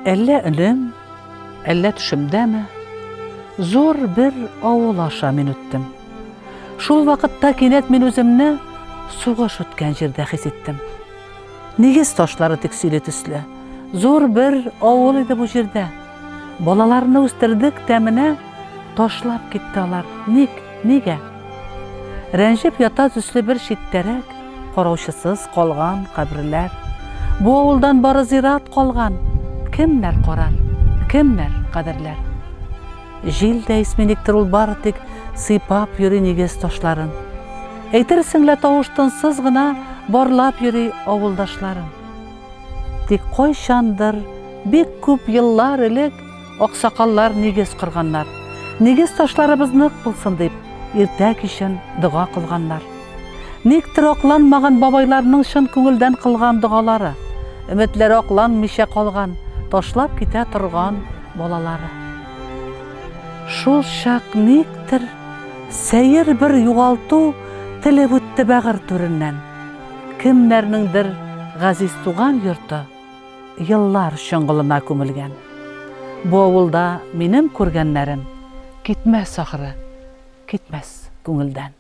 Әллә өнем, әллә төшемдәме, зур бер авыл аша мин үттем. Шул вакытта кинәт мин үземне сугыш үткән җирдә хис иттем. Нигез ташлары тик сөйли төсле. Зур бер авыл иде бу җирдә. Балаларны үстердек тә менә ташлап китте алар. Ник, нигә? Рәнҗеп ята төсле бер читтәрәк караучысыз калган каберләр. Бу авылдан бары зират калган. Кемнәр карар, кемнәр кадерләр? Җил дә исми никтер ул бары тик сыйпап йөри нигез ташларын. Әйтерсең лә тавыш-тынсыз гына барлап йөри авылдашларын. Тик кайчандыр, бик күп еллар элек аксакаллар нигез корганнар. Нигез ташларыбыз нык булсын дип, иртә-кичен дога кылганнар. Никтер акланмаган бабайларның чын күңелдән кылган догалары, өметләре акланмыйча калган, ташлап китә торган балалары. Шул чак никтер сәер бер югалту телеп үтте бәгырь түреннән. Кемнәрнеңдер газиз туган йорты еллар чоңгылына күмелгән. Бу авылда минем күргәннәрем китмәс ахры, китмәс күңелдән.